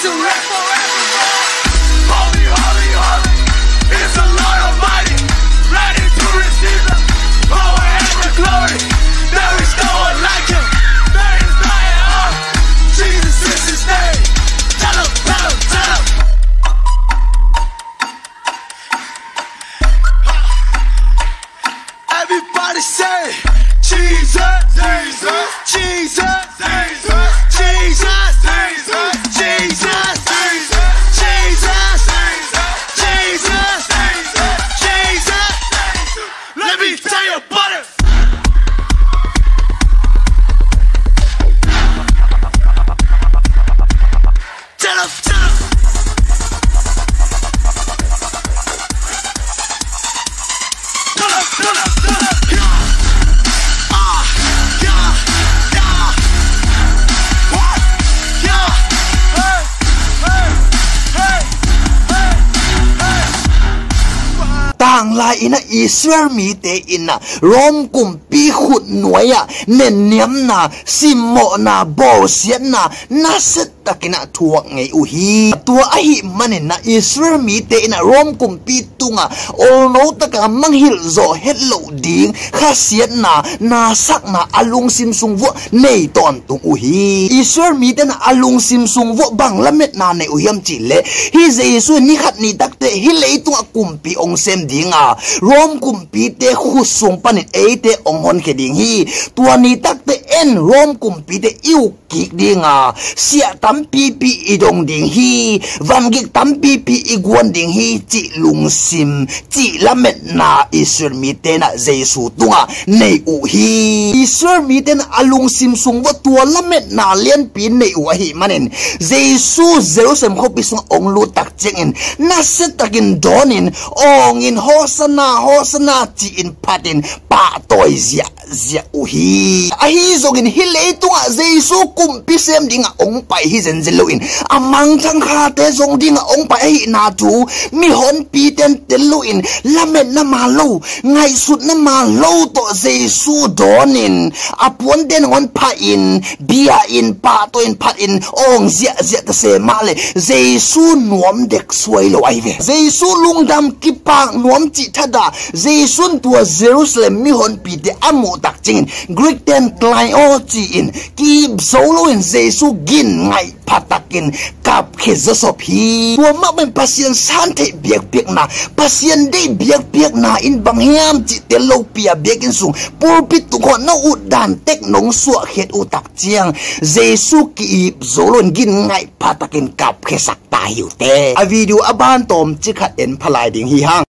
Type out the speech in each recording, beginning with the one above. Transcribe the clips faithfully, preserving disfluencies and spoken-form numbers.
Holy, holy, holy is the Lord Almighty, ready to receive the power and the glory. There is no one like him. There is no one else. Jesus is his name. Tell him, tell him, tell him. Everybody say, Jesus, Jesus, Jesus, Jesus, Jesus, Jesus, Jesus, Jesus, Jesus, Jesus, Jesus. Let me tell you about it. Tell us, tell us. Tell us, tell us, tell us. Yeah. Ah, yeah, yeah, yeah. What? Yeah. Hey, hey, hey, hey, hey. Tanglai in ah Israel mite in ah Rom kumpi khut nuai ah nenniamna, simmawhna, bawlsiatna nasia takin ah thuak ngei uh hi. Tua ahih manin ah Israel mite in ah Rom kumpi tungah olno takin ah mangngilh zawh het loh ding khasiatna, nasakna a lungsim sung vuah nei tawntung uh hi. Israel mite in ah a lungsim sung vuah bang lametna nei uh hiam cih leh, hih Jesu in ni khat ni takte hih leitungah kumpi hong sem ding a, Rom kumpite khut sung panin eite hong honkhia ding hi. Tua ni takte en Rom kumpite i uk kik ding a, siah tampipi i dong ding hi, vangik tampipi i guan ding hi cih lungsim, cih lametna Israel mite in ah Jesu tungah nei uh hi. Israel mite in ah a lungsim sung vuah tua lametna lianpi nei uh ahih manin Jesu Jerusalem khuapi sungah hong lut tak ciangin nasia takin dawnin, awngin, Hosanna, Hosanna ci-in phatin pahtawi ziah ziah uh hi. Ahi zongin hih leitungah Jesu kumpi sem dingah hong pai hi zenzen loin, a mangthang khate zong dingah hong pai ahihna thu mihonpite in tel loin, lametna man lo, ngaihsutna man lo tawh Jesu dawnin, a puante nangawn phahin, bia-in, pahtawi-in, phatin, awng ziahziah ta se mah leh Jesu nuam dek suai lo ahi ve. Jesu lungdam kipak nuam cih thadah Jesu in tua Jerusalem mihonpite a muh tak ciangin Greek ten kleio ci-in ki-ip zo loin Jesu gin ngaih phatakin kapkhia zawsop hi. Tua mah bangin Pasian santheih biakpiakna, Pasian deih biakpiakna in bang hiam cih tel lopi-a biakinn sung pulpit tung khawng na utdan tek nong suahkhiat uh tak ciang Jesu ki-ip zo loin gin ngaih phatakin kapkhiasak ta hi uh teh. A video a ban tawmcik khat en pha lai ding hi hang.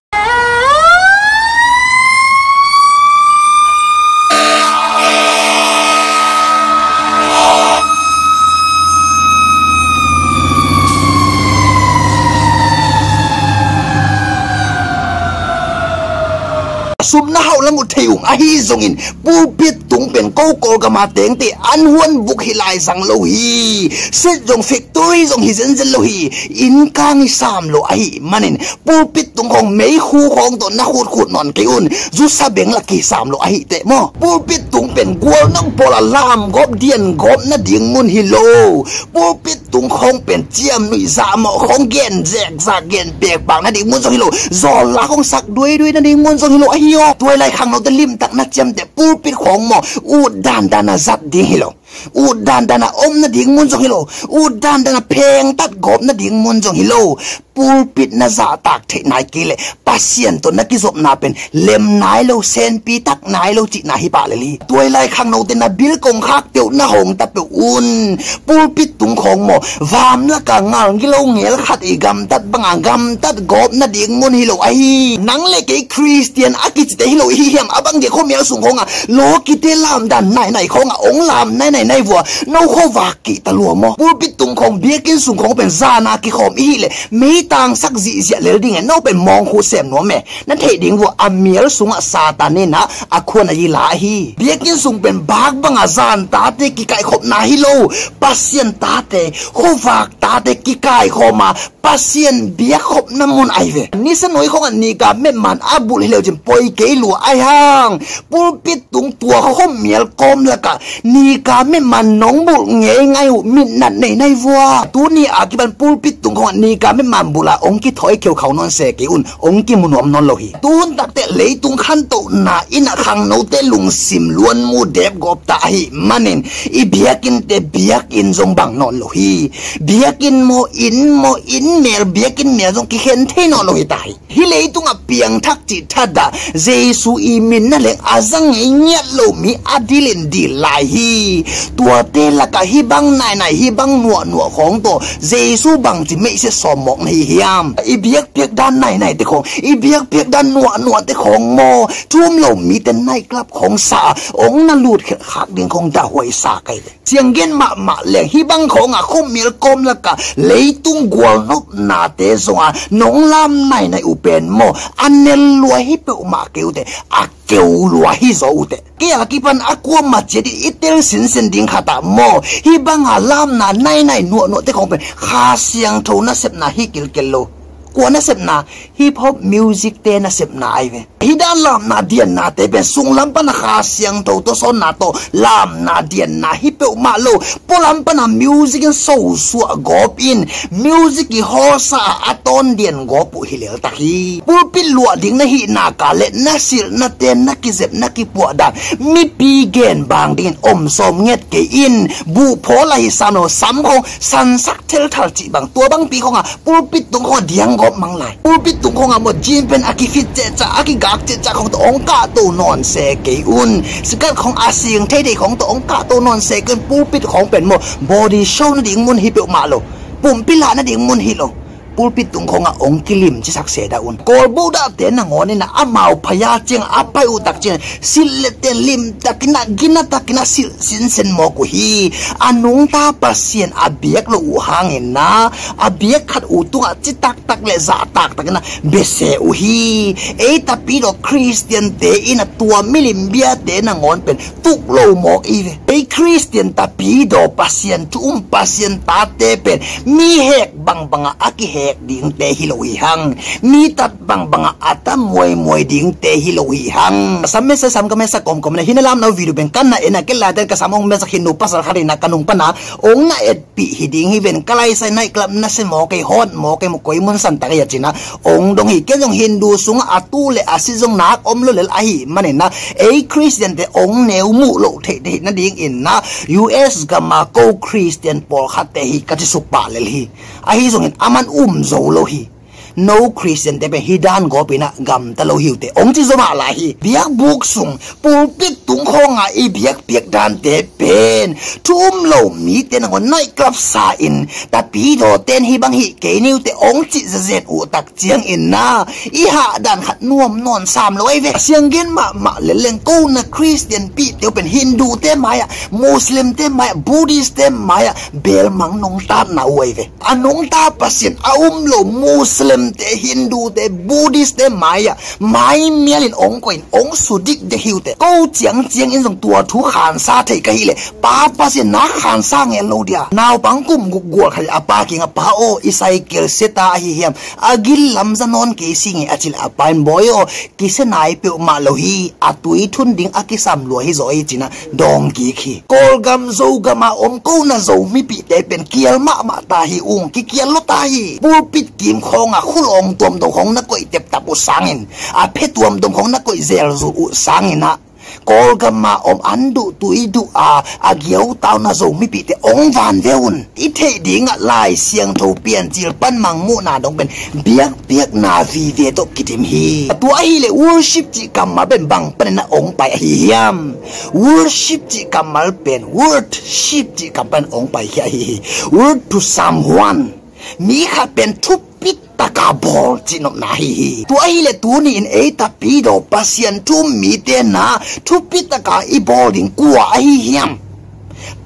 Sum na hauh lam uh thei ung, ahi zongin pulpit tung pen ko Kawlgam a tengte an huan buk hi lai zang lo hi. Set zong, factory zong hi zenzen lo hi. Innkang hi sam lo ahih manin pulpit tung khawng meikhu khawng tawh na khutkhut nawn kei un. Zusa beng lak hi sam lo ahih teh maw. Pulpit tung pen gualnop pawl a lamgawp diangawp nading mun hi lo. Pulpit tung khawng pen ciamnuih zahmawh khawng gen zekzak gen pekpak nading mun zong hi lo. Zawlla khawng sak duaidua nading mun zong hi lo ahi aw. Tua lai khangnote limtak na ciamteh pulpit khawng maw, ut dandan a zat ding hi lo. Ut dandan a om nading mun zong hi lo. Ut dandan a phengtat gawp nading mun zong hi lo. Pulpit na zahtak theih nai kei leh Pasian tawh na kizopna pen lem nai lo, senpi tak nai lo cihna hi pah lel hi. Tua lai khangnote na bil kongkhakte uh na hong ta peuh un. Pulpit tung khawng maw, vam laka ngal gilo ngel khat i gamtat banga gamtat gawp nading mun hi lo ahi. Nang le kei Khristian a kicite hi lo i hi hiam? A bang dia khuamial sung khawnga lawkite lamdan nainai khawnga ong lam nainai nai vua, no khuavak kihta lua maw? Pulpit tung khawng, biakinn sung khawng pen zana kikhawm i hih leh meitangsak zihziah lel ding e. No pen mawngkhu sem nuam e. Na theih ding vua, a mial sungah Satan in ah a khuan a yi la ahi. Biakinn sung pen bak banga zan tate kikaihkhopna hi lo. Pasian tate, khuavak ta Ate kikaikhawm a Pasian biakkhopna mun ahi ve. Nisa nuai khawngah nika metman a bulh hi leucin poi kei lua ahi hang, pulpit tung tua khuamial kawm lakah nika metman nong bulh ngeingai uh mitnat nei nai vua. Tuni a kipan pulpit tung khawngah nika metman bulh a ong kithawi kheukhau nawn se kei un, ong kimu nuam nawn lo hi. Tuhun takte leitung khantohna in a khangnote lungsim luan mu depgawp ta ahih manin i biakinnte biakinn zong bang nawn lo hi. Biakinn maw, inn maw, inn mel, biakinn mel zong kikhen thei nawn lo hi ta hi. Hih leitungah piangthak cih thadah Jesu i min na leng a za ngei ngiat lo mi a dilin dil lai hi. Tuate lakah hih bang nainai, hih bang nuahnuah khawng tawh Jesu bangci meihsia sawm mawk na hi hiam? I biakpiak dan nainaite khawng, i biakpiak dan nuahnuahte khawng maw, thu um lo mite night club khawng sa a ong na lut khelh khak ding khawng dahhuai sa kai ve. Sianggen mahmah leng hih bang khawngah khuamial kawm lakah leitung gualnopnate zonga nong lam nainai uh pen maw, a nel lua hi peuhmah kei uh teh, a keu lua hi zaw uh teh. Kei a kipan a kuamah ciat in i tel sinsen ding khatah maw, hih banga lamna nainai nuahnuahte khawng pen Kha Siangtho nasepna hi kilkel lo. Kua nasepna? Hip hop music te nasepna ahi ve. Hih dan lamna diannate pen sunglam pana Kha Siangtho tawsawnna tawh lamna dianna hi peuhmah lo. Pualam pana music in sosuah gawp in, music i hawlsa a a tawn dian gawp uh hi leltak hi. Pulpit luah ding na hihna ka le na silhnate, na kizep na kipuah dan, mipi gen bang dingin om sawm nget kei in, buh phawl ahi sam lo, sam khawng sansak thelthal cih bang, tua bangpi khawngah pulpit tung khawngah dianggawp mang lai. Pulpit tung khawngah maw, jean pen a kifit cehcah, a kigak cehcah khawng tawh ong kahto nawn se kei un. Sikat khawng a sing theithei khawng tawh ong kahto nawn se kei un. Pulpit khawng pen maw, body show nading mun hi peuhmah lo. Pumpi lah nading mun hi lo. Pulpit tung khawngah ong kilim cisak se dah un. Kawlbuk dahte nangawn inah amau phaya ciangah a pai uh tak ciangah silh leh ten limtakinah ginatakinah silh sinsen mawk uh hi. A nungta Pasian a biak lo uh hangin na, a biak khat uh tungah citaktak le zahtaktakinah bese uh hi. Ei tapidaw Khristiante inah tua milim biate nangawn pen tuk lo mawk i ve. Ei Khristian tapidaw Pasian thu um Pasian tate pen mi hek bangbangah a kihek dingte hi lo hi hang. Mi tat bangbangah a ta muaimuai dingte hi lo hi hang. Sam mesa sam ka mesa kawmkawm na hi na lamna uh video pen kan na en a, kei laiten ka sam ong mesa khin nu pasal khat inah ka nung pana ong na etpih hi ding hi ven. Ka laisai night club na se maw kei, hot maw kei, maw koi mun santak a hi a cinah ong dong hi. Ken zong Hindu sungah a tu le a si zong nak om lo lel ahih maninah ei Khristiante ong neu muh loh theih theih nadingin na U S gama ko Khristian pawlkhatte hi ka ci suk pah lel hi. Ahi zongin a man um zo lo hi. No Khristiante pen hih dan gawpinah gamta lo hi uh teh ong ci zo mah lai hi. Biakbuk sung pulpit tung khawngah i biakpiak dante pen thu um lo mite nangawn night club sa in, tapidaw ten hih bang hih kei ni uh teh ong cih zazet uh tak ciangin na i hah dan khat nuam nawn sam lo ahi ve. Sianggen mahmah leleng ko na Khristian pihte uh pen Hindute mai-ah, Muslimte mai-ah, Buddhistte mai-ah belmang nong tatna uh ahi ve. A nungta Pasian a um lo Muslimte, Hindute, Buddhistte mai-ah mai mialin ong koihin ong su dikdek hi uh teh. Ko ciangciangin zong tua thu khansa thei ka hih leh Pa Pasian na khansa ngel lo dia. Naupang kum guk gual khat a pa kiangah, Pa aw, i cycle seta ahi hiam? A gil lamza nawn kei sing hi a cih leh a pa in, Bawi aw, kise nai peuhmah lo hi, a tui thun ding a kisam lua hi zaw hi cinah dawng kik hi. Kawlgam Zogama om ko na Zo mipihte pen kial mahmah ta hi ung, kikial lua ta hi. Pulpit kim khawngah khulawng tuamtuam khawng na koih teptap uh sangin, a phe tuamtuam khawng na koih zelzul uh sanginah Kawlgama om an duh tui duh a a giautau na Zo mipihte ong van ve un. I theih dingah Lai Siangtho Piancil pan Mangmuhna dong pen biakpiakna vive tawh kidim hi. Tua ahileh worship cih kammal pen bang panin a ong pai ahi hiam? Worship cih kammal pen worship cih kammal panin ong paikhia ahi hi. Word to someone. Mi khat pen thupit taka bawl cihnopna ahi hi. Tua ahileh tuni-in ei tapidaw Pasian thu um mite na thupit taka i bawl ding kua ahi hiam?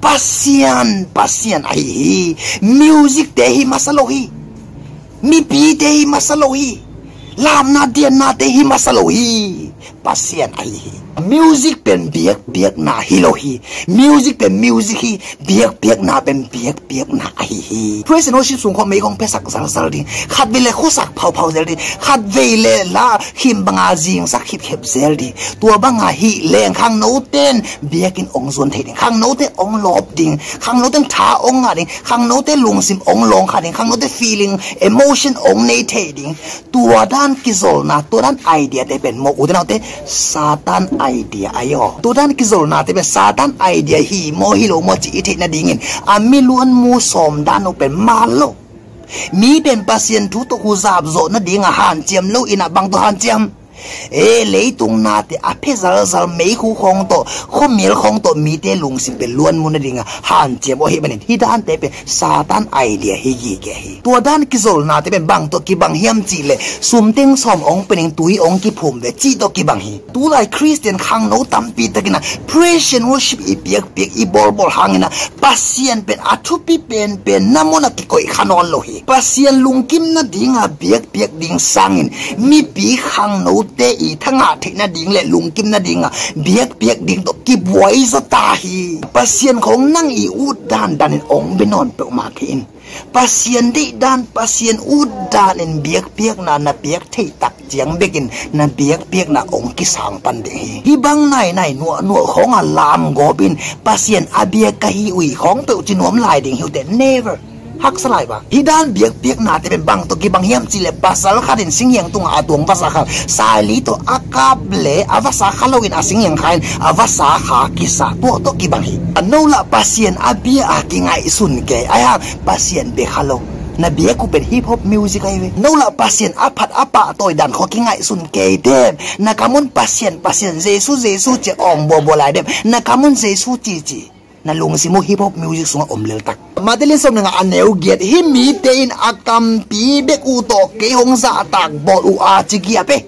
Pasian, Pasian ahi hi. Music te hi masa lo hi. Mipite hi masa lo hi. Lamna diannate hi masa lo hi. Pasian ahi hi. Music pen biakpiakna hi lo hi. Music pen music hi. Biakpiakna pen biakpiakna ahi hi. Praise and worship sung khawng mei khawng piasak zalzal ding. Khatvei le khuasak phauphau zel ding. Khatvei le la khim banga zingsak khipkhep zel ding. Tua banga hih leng khangnoten biakinn ong zuan thei ding. Khangnote ong lawp ding. Khangnoten tha ong ngah ding. Khangnote lungsim ong lawng kha ding. Khangnote feeling, emotion ong nei thei ding. Tua dan kizolna, tua dan idea te pen maw, u te nau te, Satan idea ahi aw. Tua dan kizolna te pen Satan idea hi maw, hi lo maw cih i theih nadingin a mi luanmu sawm dan uh pen man lo. Mi pen Pasian thu tawh huzap zawh nadinga hanciam lo in a bang tawh hanciam? E, leitung nate a phe zalzal meikhu khawng tawh, khuamial khawng tawh mite lungsim pen luanmu nadinga hanciam aw, hih manin hih dante pen Satan idea hi gige hi. Tua dan kizolnate pen bang tawh kibang hiam cihleh, sum teng sawm ong pe ning, tui ong kiphum ve cih tawh kibang hi. Tulai Khristian khangno tampi takin a praise and worship i piakpiak, i bawlbawl hangin a Pasian pen a thupi penpen na mun a kikoih kha nawn lo hi. Pasian lungkim nadinga biakpiak ding sangin mipi khangnote i thangah theih nading le lungkim nadinga biakpiak ding tawh kibuai zaw ta hi. Pasian khawng nang i ut dandanin ong bia nawn peuhmah kei in. Pasian deih dan, Pasian ut danin biakpiakna na piak theih tak ciang bekin na biakpiakna ong kisang pan ding hi. Hih bang nainai nuahnuah khawng a lamgawp in Pasian a bia ka hi uh hi khawng peuh ci nuam lai ding hi uh teh, never. Haksa lai bang. Hih dan biakpiaknate pen bang tawh kibang hiam cihleh, pasal khat in singhiang tungah a tuang vasa khat, saili tawh a kap le a vasa kha loin a singhiang kha in a vasa kha kisa, tua tawh kibang hi. A no lah Pasian a bia a kingaihsun kei, ahi hang Pasian bia kha lo. Na biak uh pen hip hop music ahi ve. No lah Pasian a phat a pahtawi dan khawng kingaihsun kei dem. Na kam un Pasian, Pasian, Jesu, Jesu ci a awng buabua lai dem. Na kam un Jesu cici. Na lungsim uh hip hop music sungah om leltak. Mate lian sawm le nga a neu giat, hih mite in a kampi bek uh tawh kei hong zahtak bawl uh a ci giap e.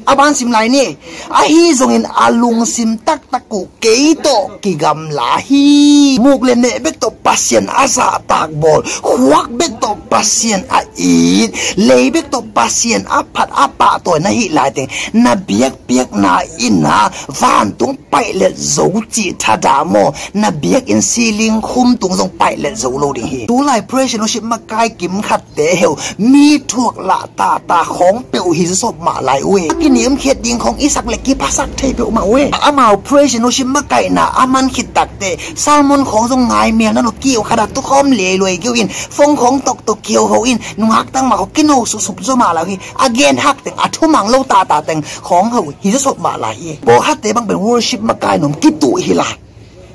A ban sim lai ni. Ahi zongin a lungsim taktak uh kei tawh kigamla hi. Muk le neh bek tawh Pasian a zahtak bawl, khuak bek tawh Pasian a it, lei bek tawh Pasian a phat a pahtawi na hih laiteng, na biakpiakna in a vantung paihlet zo cih thadah maw, na biakinn ceiling khum tung zong paihlet zo lo ding hi. Tulai praise and worship makai kim khatte heu, mi thuak lah tata khawng peuh hi zawsop mah lai uh e. A kiniamkhiat ding khawng i sak le kiphasak thei peuhmah uh e. Amau praise and worship makaihna a man khit takte, sermon khawng zong ngai mel na lo, kiu khat a tukhawm leiluai kiu in, phone khawng toktok kiu ho in, nungak tang mah khawng kino susup zaw mah lai uh hi. A gen hak teng, a thumang lo tata teng khawng ho hi zawsop mah lai hi. Pawlkhatte bang pen worship makai nuam kituh hi lai.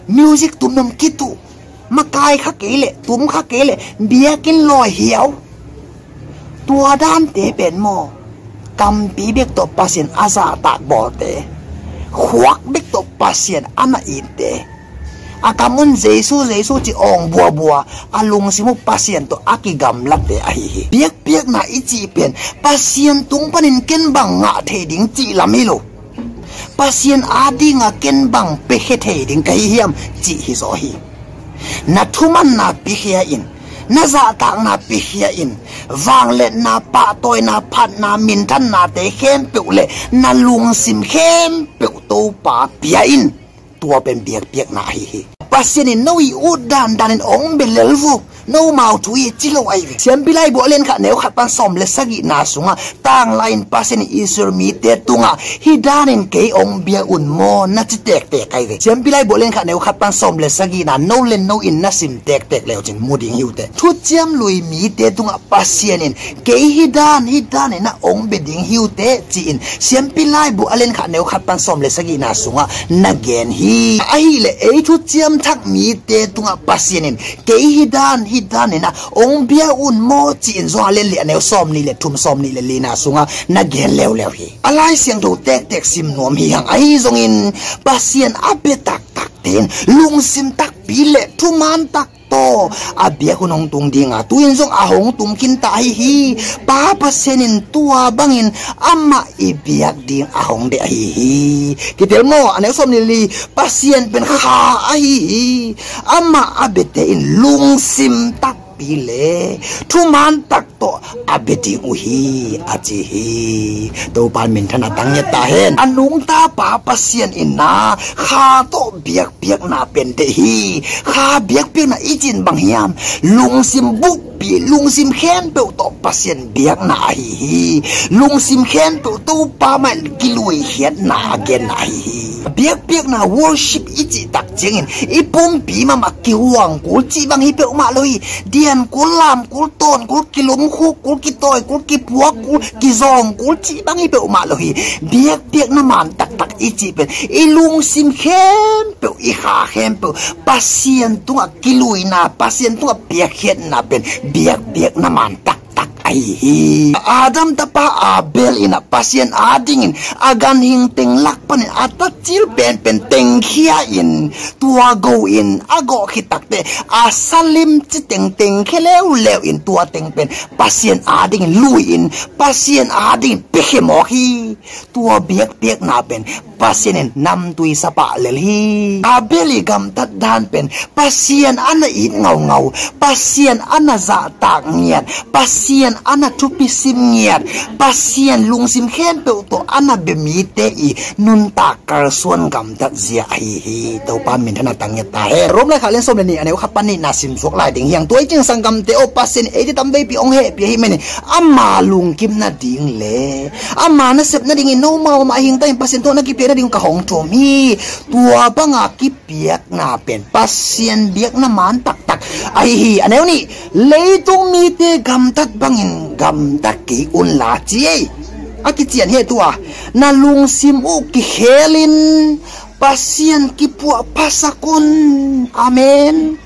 Music tum nuam kituh. Makai kha kei leh, tum kha kei leh, biakinn lawi hiau. Tua dante pen maw, kampi bek tawh Pasian a zahtak bawlte, khuak bek tawh Pasian a na itte, a kam un Jesu, Jesu ci awng buabua, a lungsim uh Pasian tawh a kigamlate ahi hi. Biakpiakna i cih pen Pasian tung panin ken bang ngah thei ding cih lam hi lo. Pasian adinga ken bang piakhia thei ding ka hi hiam cih hi zaw hi. Na thumanna piakhia in, na zahtakna piakhia in, vangliatna, pahtawina, phatna, minthannate khempeuh le na lungsim khempeuh Topa pia in. Tua pen biakpiakna ahi hi. Pasian in no i ut dandanin ong bia lel vo. Nomau thu hi ci lo ahi ve. Siampi Laibu a lian khat neu khat pan sawm le sagihna sungah, tanglai in Pasian in Israel mite tungah, hih danin kei ong bia un maw, na ci tektek ahi ve. Siampi Laibu a lian khat neu khat pan sawm le sagihna, no le no in na sim tektek leucin mu ding hi uh teh. Thuciam Lui mite tungah Pasian in kei hih dan, hih danin a ong bia ding hi uh teh ci-in Siampi Laibu a lian khat neu khat pan sawm le sagihna sungah na gen hi. Ahih leh ei thuciam thak mite tungah Pasian in kei hih dan, hih danin a ong bia un maw ci-in Johan a lian li a neu sawm nih le thum, sawm nih le lina sungah na gen leuleu hi. A Lai Siangtho tektek sim nuam hi hang. Ahi zongin Pasian a bia taktakte in lungsim takpi le thuman tak tawh a biak hun hong tung dinga, tu-in zong a hong tung khinta ahi hi. Pa Pasian in tua bangin amah i biak ding a hong deih ahi hi. Kitel maw, a neu sawm nih le li, Pasian pen kha ahi hi. Amah a biate in lungsim tak pi le thuman tak tawh a bia ding uh hi, a ci hi. Topa in minthan a tang ngiat ta hen. A nungta pa Pasian in na kha tawh biakpiakna pen deih hi. Kha biakpiakna i cih in bang hiam? Lungsim bukpi, lungsim khempeuh tawh Pasian biakna ahi hi. Lungsim khempeuh Topa mah in kiluikhiatna a genna ahi hi. Biakpiakna, worship i cih tak ciangin i pumpi mahmah kihuang kul cih bang hi peuhmah lo hi. Dian kul, lam kul, tawn kul, kilumkhuk kul, kitawi kul, kipuak kul, kizawng kul cih bang hi peuhmah lo hi. Biakpiakna man taktak i cih pen i lungsim khempeuh, i kha khempeuh Pasian tungah kiluina, Pasian tungah piakkhiatna pen biakpiakna man taktak ahi hi. Adam tapa Abel in ah Pasian adingin a ganhing teng lak panin a tacil penpen tengkhia in, tua go in a gawh khit takteh a salim ci teng tengkhia leuleu in, tua teng pen Pasian adingin lui in, Pasian adingin piakhia mawk hi. Tua biakpiakna pen Pasian in namtui sa pah lel hi. Abel i gamtat dan pen Pasian a na it ngaungau, Pasian a na zahtak ngiat, Pasian a na thupi sim ngiat, Pasian lungsim khempeuh tawh a na bia mite i nuntak kalsuan gamtat zia ahi hi. Topa minthan a tang ngiat ta hen. Rom laikhak lian sawm le nih, a neu khat pan nihna simsuak lai ding hi hang. Tua i cih in sanggamte aw, Pasian in eite tamveipi hong hehpih ahih manin ama lungkim nading le ama nasep nadingin nomau mah hing ta in, Pasian tungah na kipiak nading ka hong thum hi. Tua banga kipiakna pen Pasian biakna man taktak ahi hi. A neu nih, leitung mite gamtat bangin gamta kei unla ci ei. A kician hi tua, na lungsim uh kikhelin Pasian kipuahphasak un. Amen.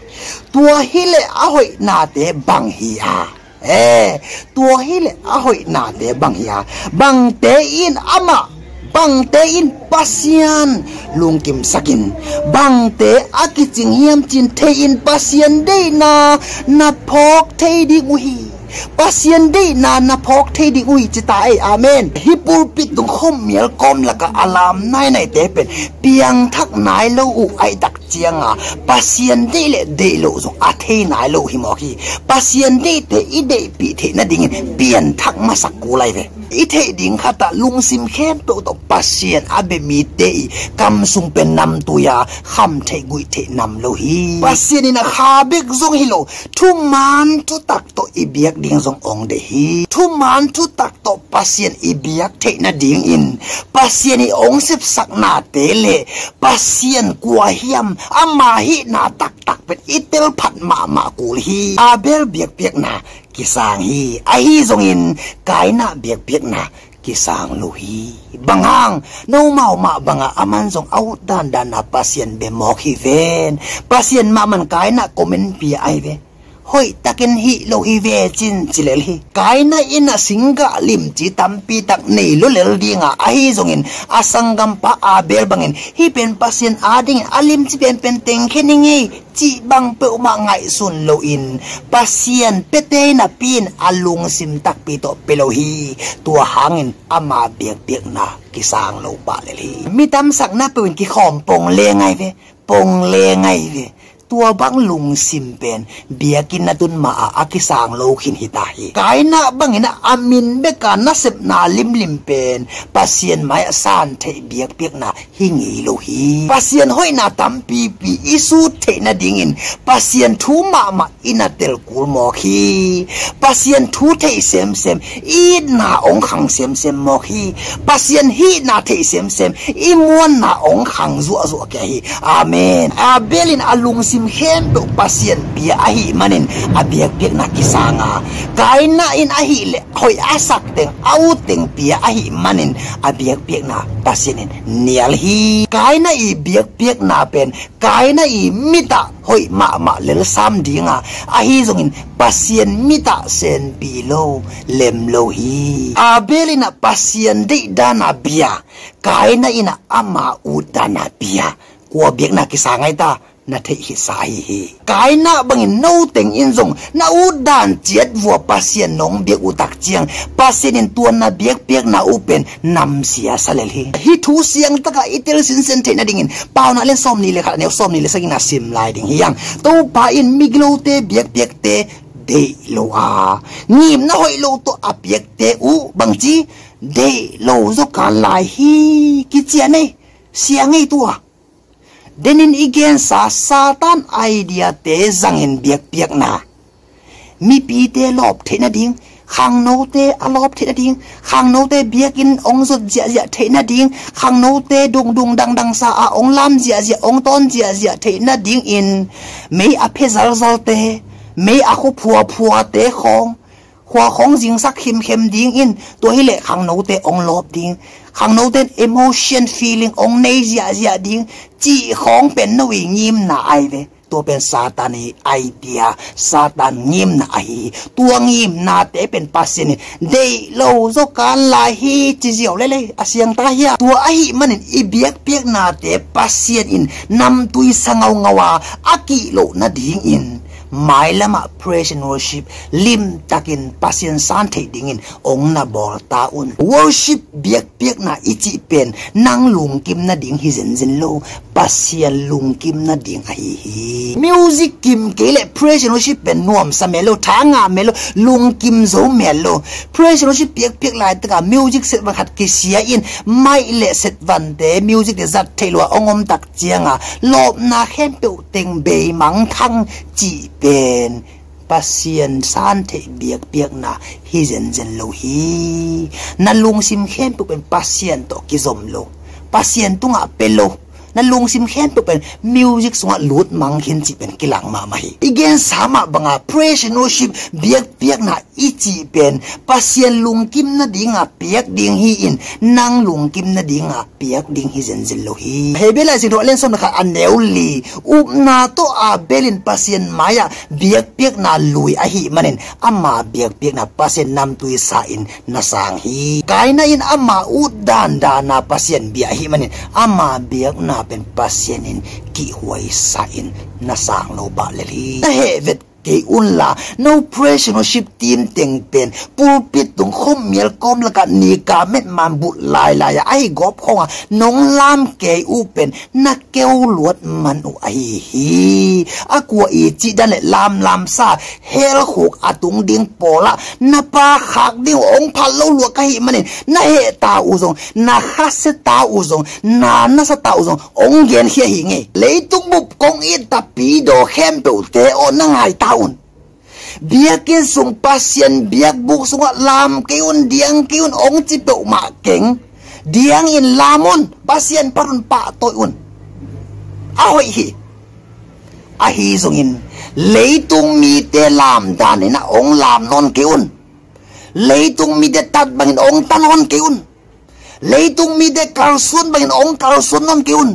Tua hileh a hoihnate bang hi a? Eh, tua hileh a hoihnate bang hi a? Bangte in amah, bangte in Pasian lungkimsakin, bangte a kicing hiam cih thei-in Pasian deihna na phawk thei ding uh hi. Pasian deihna na phawk thei ding uh hi ci ta ei. Amen. Hih pulpit tung khawm mial kawm lakah a lam nainaite pen piangthak nai lo uh ahih tak cianga Pasian deih le deih loh zong a thei nai lo uh hi mawk hi. Pasian deihte i deihpih theih nadingin pianthak masak kul lai ve. I theih ding khatah lungsim khempeuh tawh Pasian a bia mite i kam sung pen namtui a kham theih guih theih nam lo hi. Pasian in a kha bek zong hi lo, thuman thutak tawh i biak ding zong ong deih hi. Thuman thutak tawh Pasian i biak theih nadingin Pasian i ong sepsaknate le Pasian kua hiam, ama hihna taktak pen i telphat mahmah kul hi. Abel biakpiakna kisang hi. Ahi zongin Kaina biakpiakna kisang lo hi. Bang hang? Nomau mah bangah aman zong a ut dandan a Pasian bia mawk hi ven. Pasian mahmah in Kaina comment pia ahi ve. Hoihtakin hih lo hi ve cin ci lel hi. Kaina in a singgah limci tampi tak nei lo lel dinga, ahi zongin a sanggampa Abel bangin hih pen Pasian adingin a limci penpen tengkhia ni ngei cih bang peuhmah ngaihsun loin Pasian piate napi in a lungsim takpi tawh pia lo hi. Tua hangin ama biakpiakna kisang lo pah lel hi. Mi tamsak na peuh in kikhawm pong le ngai ve, pong le ngai ve. Tua bang lungsim pen biakinn na tun ma-ah a kisang lo khin hi ta hi. Kaina bangin a min beka nasepna limlim pen Pasian mai-ah san theih biakpiakna hi ngei lo hi. Pasian hoihna tampipi i sut theih nadingin Pasian thu mahmah i na tel kul mawk hi. Pasian thu theih semsem i itna ong khang semsem mawk hi. Pasian hihna theih semsem i muanna ong khang zuahzuah kia hi. Amen. Abel in a lungsim khempeuh Pasian pia ahih manin a biakpiakna kisanga, Kaina in ahih leh hoih a sak teng, a ut teng pia ahih manin a biakpiakna Pasian in nial hi. Kaina i biakpiakna pen Kaina i mitah hoih mahmah lelsam dinga, ahi zongin Pasian mitah senpi lo, lem lo hi. Abel in a Pasian deih dana bia, Kaina in a ama ut dana bia. Kua biakna kisang ai ta, na theih khitsa ahi hi. Kaina bangin no teng in zong na ut dan ciat vua Pasian nong biak uh tak ciang, Pasian in tua na biakpiakna uh pen namsia sa lel hi. Hih thu siangtaka i tel sinsen theih nadingin Paunak lian sawmnih le khat, a neu sawmnih le sagihna sim lai ding hi hang. Topa in migilote biakpiakte deih lo a, ngimna hoih lo tawh a piakte uh bangci deih lo zaw kan lai hi, kician ei, sia ngei tua. Denin i gensa Satan idea-te zangin biakpiakna, mipite lawp theih nading, khangnote a lawp theih nading, khangnote biakinn ong zot ziahziah theih nading, khangnote dungdung dangdangsa a ong lam ziahziah, ong tawn ziahziah theih nadingin mei a phe zalzalte, mei a khua phuaphuate khawng, khua khawng zingsak khimkhem dingin, tua hileh khangnote ong lawp ding, khangnote emotion feeling ong nei ziahziah ding cih khawng pen no i ngimna ai ve. Tua pen Satan i idea, Satan ngimna ahi hi. Tua ngimnate pen Pasian in deih lo zaw kan lai hi, ci ziau lelei a siangta hi a. Tua ahih manin i biakpiaknate Pasian in namtui sa ngaungau a, a kih loh nadingin mailamah praise and worship limtakin Pasian san theih dingin ong na bawl ta un. Worship, biakpiakna i cih pen nang lungkim nading hi zenzen lo, Pasian lungkim nading ahi hi. Music kim kei leh praise and worship pen nuamsa mel lo, tha ngah mel lo, lungkim zo mel lo. Praise and worship biakpiak laitaka music set van khat kisia in, mic leh set vante, music te zat theih lo a ong om tak cianga lawpna khempeuh teng bei mangthang cih pen Pasian san theih biakpiakna hi zenzen lo hi. Na lungsim khempeuh pen Pasian tawh kizom lo, Pasian tungah pe lo, na lungsim khempeuh pen music sungah lut mang khin cih pen kilang mahmah hi. I gensa mah banga praise and worship biakpiakna i cih pen Pasian lungkim nadinga piak ding hi-in, nang lungkim nadinga piak ding hi zenzen lo hi. Hebrew Lai Siangtho a lian sawm le khat, a neu li, upna tawh Abel in Pasian mai-ah biakpiakna lui ahih manin ama biakpiakna Pasian namtui sa-in na sang hi. Kaina in ama ut dandana Pasian bia ahih manin ama biakna pen Pasian in kihhuai sa-in na sang lo pah lel hi. Na heh vet kei unla, no praise and worship team teng pen pulpit tung khom mial kawm lakah nika met man bulh lailai a, ahi gawp khawng a nong lam kei uh pen na keu luat man uh ahi hi. A kua i cih dan le lamlamsa helkhuk a tung ding pawlah na pa khak ding uh ong phat lo luat ka hih manin, na heh ta uh zong, na khasia ta uh zong, na nasa ta uh zong ong genkhia hi ngei. Leitung bup kong it tapidaw khempeuhte aw, na ngai ta un. Biakinn sung Pasian biakbuk sungah lam kei un, diang kei un ong ci peuhmah keng. Diangin lam un, Pasian phat un, pahtawi un. A hoih hi. Ahi zongin leitung mite lam danin ah ong lam nawn kei un. Leitung mite tat bangin ong ta nawn kei un. Leitung mite kalsuan bangin ong kalsuan nawn kei un.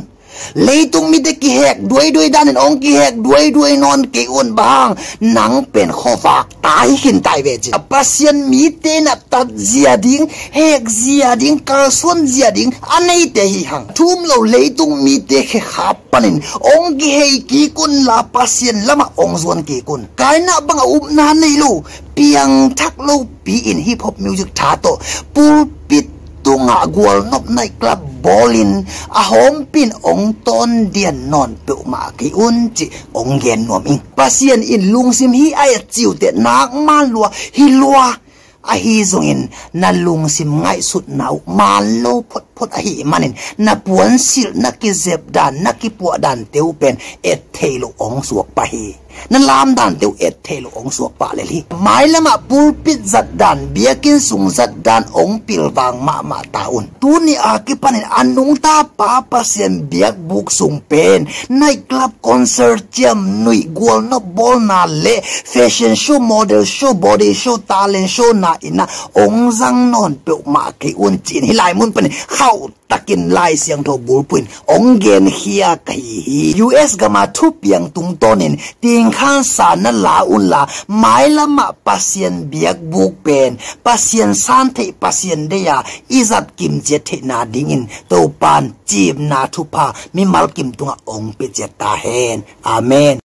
Leitung mite kihek duaiduai danin ong kihek duaiduai nawn kei un. Bang hang, nang pen khuavak tai khin tai ve ci. Pasian mite na tat zia ding, hek zia ding, kalsuan zia ding a neite hi hang. Thum lo leitung mite khekhap panin ong kihei kik unla Pasian lamah ong zuan kik un. Kaina banga upna nei lo, piangthak lopi in hip hop music tha tawh pulpit tungah gualnop night club bawlin a hawmpin ong tawn dian nawn peuhmah kei un cih ong gen nuam ing. Pasian in lungsim hi a et ciuhteh nak man lua hi lua. Ahi zongin na lungsim ngaihsutna uh man lo photphot ahih manin na puansilh, na kizep dan, na kipuah dante uh pen et theih loh ong suak pah hi. Na lam dante uh et theih loh ong suak pah lel hi. Mailamah pulpit zat dan, biakinn sung zat dan ong pilvang mahmah ta un. Tuni a kipanin a nungta pa Pasian biakbuk sung pen night club, concert, ciam nuih, gualnop bawlna le fashion show, model show, body show, talent show na in ah ong zang nawn peuhmah kei un ci-in hih lai mun panin khauh takin Lai Siangtho bulphuh in ong genkhia ka hi hi. U S gama thupiang tungtawnin tingkhansa na la unla, mailamah Pasian biakbuk pen Pasian san theih, Pasian deih a i zat kimciat theihna dingin Topan cimna thupha mimal kim tungah ong pia ciat ta hen. Amen.